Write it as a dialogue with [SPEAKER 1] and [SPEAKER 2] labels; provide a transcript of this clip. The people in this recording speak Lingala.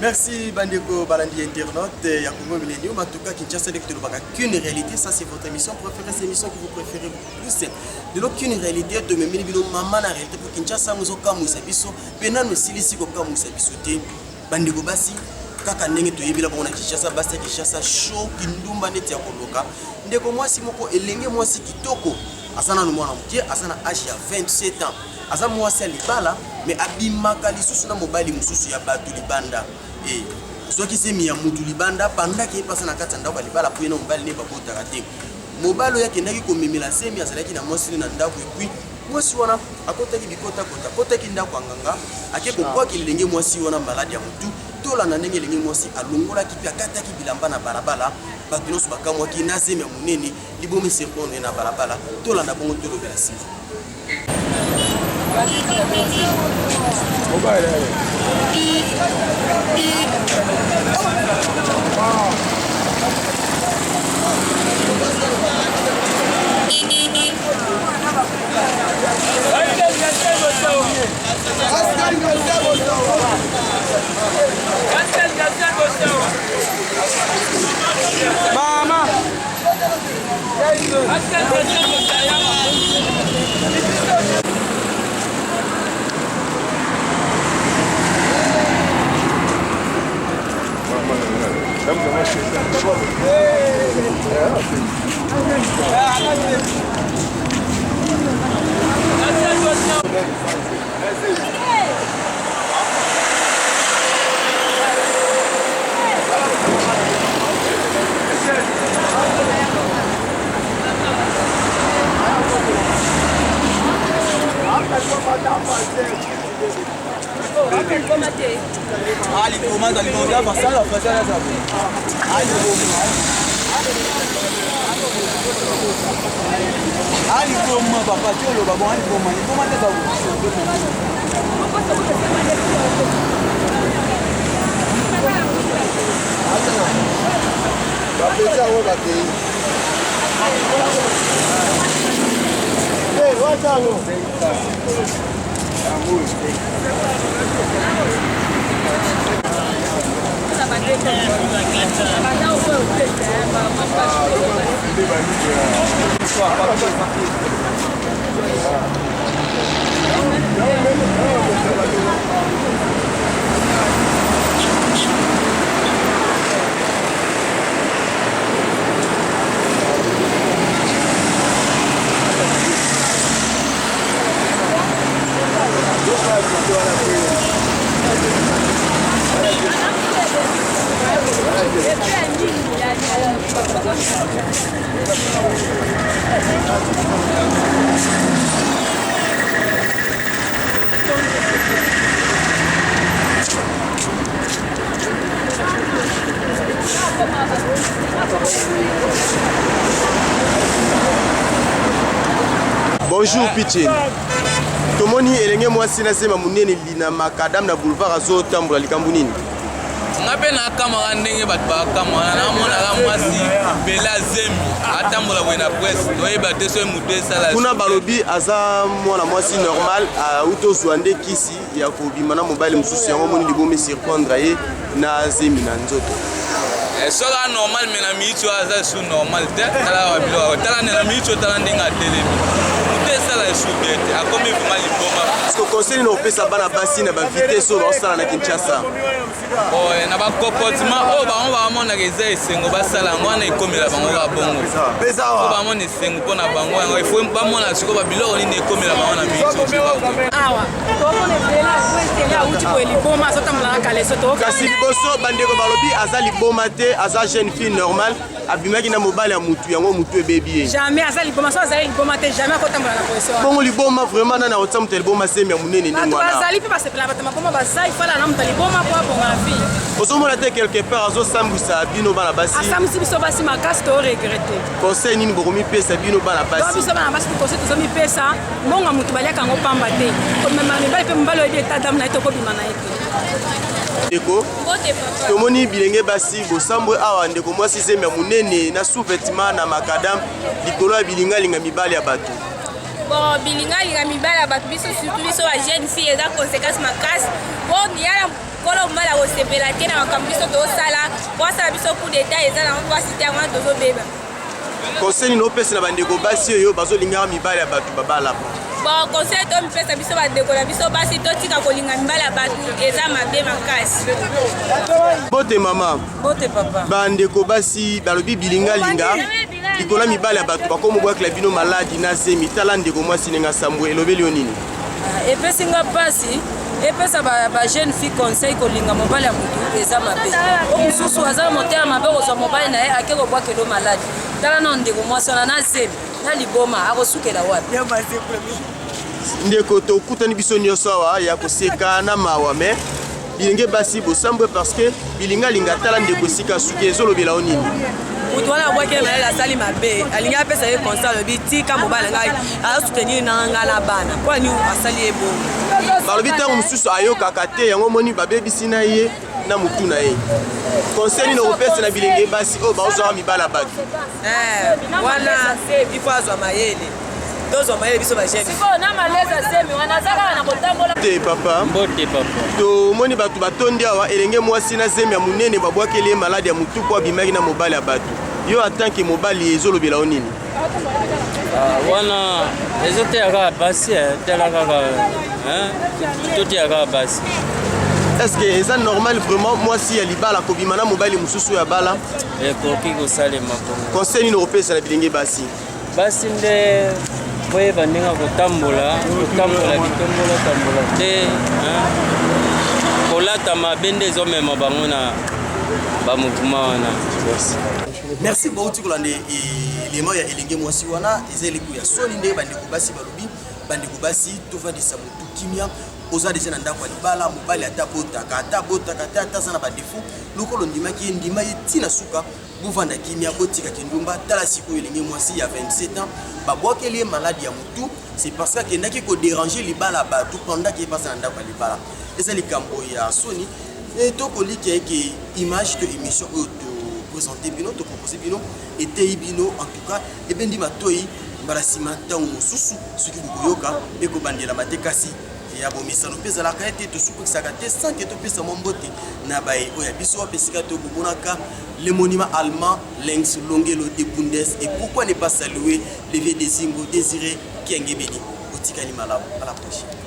[SPEAKER 1] Merci bandeko balandi internaute ya Congo Millennium en tout cas Kinshasa ndenge tolobaka qu'une réalité ça c'est votre émission préférée c'est émission que vous préférez beaucoup plus lelo qu'une réalité tomemeli bino mama na réalité po Kinshasa yango ezokamwisa biso mpe nanu esilisi kokamwisa biso te bandeko basi kaka ndenge toyebela bango na Kinshasa basi ya Kinshasa show kindumba neti ya koloka ndeko mwasi moko elenge mwasi kitoko aza nanu mwana moke aza na age ya 27 ans aza mwasi ya libala mais abimaka lisusu na mobali mosusu ya bato libanda e azwaki zemi ya mutu libanda pendant ke ye mpe aza na kati ya ndako ya libala mpo ye na mobali ne babotaka te mobali oyo akendaki komemela zemi azalaki na mwasi ne na ndako et puis mwasi wana akotaki bikotakota akotaki ndako ya nganga ake kobwaka elenge mwasi wana maladi ya motu tolanda ndenge elenge mwasi alongolaki mpe akataki bilamba na balabala bato nyonso bakamwaki na zemi ya monene libomi surprendre na balabala tolanda bongo tolobela nsima.
[SPEAKER 2] Mama.
[SPEAKER 3] Alikoma papa ti oloba bon alikoma likoma te
[SPEAKER 4] Bapesi yango bakei. Eh, wacha yango.
[SPEAKER 1] Bonjour Pichin. Tomoni elenge mwasi na zema munene lina makadam na boulevard azotambola likambo nini?
[SPEAKER 5] Nga mpe nakamwaka ndenge bato bakamwana, namonaka mwasi bela zemi atambola boye na presse, toyeba te soki moto esala
[SPEAKER 1] kuna. Balobi aza mwana mwasi normal, auti ozwa nde kisi ya kobima na mobali mosusu, yango omoni libomi surprendre ye na zemi na nzoto.
[SPEAKER 5] Soki aza normal, me na miniti oyo aza lisusu normal te. Tala biloko, tala na miniti oyo, tala ndenge atelemi, moto esala lisusu bien te, akomi vraiment liboma.
[SPEAKER 1] Parce que conseil nini opesa bana basi na bavitesse oyo baosala na Kinshasa?
[SPEAKER 5] Bon, na bacomportement oyo bango bamonaka eza esengo basala yango wana, ekomela bango kaka bongo. Po bamona esengo mpo na bango yango, il faut bamona sikoyo babiloko nini ekomela bango na miniti.
[SPEAKER 6] Awa tomona ebele akwetele awuti boye liboma, azotambola na kaleso to.
[SPEAKER 1] Kasi liboso bandeko balobi aza liboma te, aza jeune fille normale, abimaki na mobali ya mutu, yango mutu ebebi ye.
[SPEAKER 6] Jamais aza liboma. So azali liboma te, jamais akotambola na koleso wana.
[SPEAKER 1] Bongo liboma vraiment, nani akotia moto ya liboma zemi ya monene ndenge
[SPEAKER 6] bato
[SPEAKER 1] wana?
[SPEAKER 6] Bazali mpe basepela bato maboma baza, ifala na moto ya liboma po abonga na fille.
[SPEAKER 1] Ozomona te quelque part azosambwisa bino bana basi?
[SPEAKER 6] Asambwisi biso basi makasi, to regretter.
[SPEAKER 1] Conseil nini bokomipesa bino bana
[SPEAKER 6] to
[SPEAKER 1] basi?
[SPEAKER 6] Biso bana basi tokosi, tozomipesa mbongo ya motu, baliaka yango pamba te. Komema mibali mpe mobali oyebi état d'âme na ye, tokobima na ye te.
[SPEAKER 1] Ndeko,
[SPEAKER 7] Mbote papa.
[SPEAKER 1] Tomoni bilenge basi bosambwe awa, ndeko mwasi zemi ya monene na sous-vêtement na makadam likolo ya bilingalinga mibali ya bato.
[SPEAKER 4] Bon, bilingalinga mibali ya bato, biso surtout biso ba jeune fille, eza conséquence makasi po yala nkolo mobali akosepela te na makambo biso tozosala po asala biso coup d'état. Eza nango mpasi te, yango wana tozobeba.
[SPEAKER 1] Conseil nini opesa na bandeko basi oyo bazolingaka mibali ya bato babala?
[SPEAKER 4] Bon, conseil tomipesa biso bandeko na biso basi, totika kolinga mibali ya bato, eza mabe makasi.
[SPEAKER 1] Bote mama.
[SPEAKER 7] Bote papa.
[SPEAKER 1] Bandeko basi balobi bilingalinga likolo ya mibali ya bato bakomobwakela bino maladi na zemi. Tala ndeko mwasi ndenge asambwe, elobeli yo nini?
[SPEAKER 7] Epesi nga mpasi. Epesa ba jeune fille conseil: kolinga mobali ya motu eza mabe. O mosusu aza na motema mabe, kozwa mobali na ye, ake kobwakelo maladi. Tala na ndeko mwasi wana na zemi na liboma, akosukela wapi?
[SPEAKER 1] Ndeko, tokutani biso nyonso awa ya koseka na mawa, mais bilenge basi bosambwe parce que bilingalinga. Tala ndeko esika suki, ezolobela yo nini?
[SPEAKER 8] Moto wana abwaki ye mayele, asali mabe. Alingi apesa ye conseil, alobi: "Tika mobali na ngai, azosoutenir na ngai na bana." Mpo ani asali ye bongo?
[SPEAKER 1] Balobi ntango mosusu ayokaka te, yango moni babebisi na ye na motu na ye. Conseil nini okopesa na bilenge basi oyo baozwaka mibala bato?
[SPEAKER 8] Wana ifo azwa mayele, tozwa mayele biso bajeune.
[SPEAKER 7] Sikoyo na maleza zemi wana aza kaka na kotambola.
[SPEAKER 1] Te papa.
[SPEAKER 9] Mbote papa.
[SPEAKER 1] Tomoni bato batondi awa, elenge mwasi na zemi ya monene, babwakeli ye maladi ya motu mpo abimaki na mobali ya bato. Yo en tant que mobali, ezolobela yo nini?
[SPEAKER 9] Wana ezoteya kaka basi, tala kaka, toteya kaka basi.
[SPEAKER 1] Est ce que eza normal vraiment mwasi ya libala kobima na mobali mosusu ya bala?
[SPEAKER 9] Ekoki kosalema bongo.
[SPEAKER 1] Conseil nini okopesa na bilenge basi?
[SPEAKER 9] Basi nde boyeba ndenge ya kotambola, kotambola bitombola tambola te, kolata mabe nde ezomema bango na bamouvement wana.
[SPEAKER 1] Merci. Bauti kolanda elema ya elenge mwasi wana, eza eleko ya soni nde bandeko basi balobi. Bandeko basi, tovandisa motu kimia. Oza déjà na ndako ya libala, mobali ata botaka, ata botaka te, ata aza na badéfaut, lokolo ondimaki ye, ndima ye ntina suka, bovanda kimia, botikaki ndumba. Tala sikoyo elenge mwasi ya 27 ans, babwakeli ye maladi ya motu, c'est parce que akendaki kodéranger libala ya bato pendant ke ye mpasa na ndako ya libala. Eza likambo ya soni. Tokolika eke image to émission oyo toprésente bino, topropose bino, eteyi bino, en tout cas ebendi matoi. Mbala nsima ntango mosusu soki bokoyoka, ekobandelama te, kasi ya bomesano mpe ezalaka ete tosukisaka te sans que topesa mwa mbote na baye oyo ya biso wapi esika tokomonaka le monument allemand Lenx Longelo de Bundes. Et pourquoi ne pas saluer le vieux Desingo Désiré Kiangebeni? Otikali malamu, à la prochaine.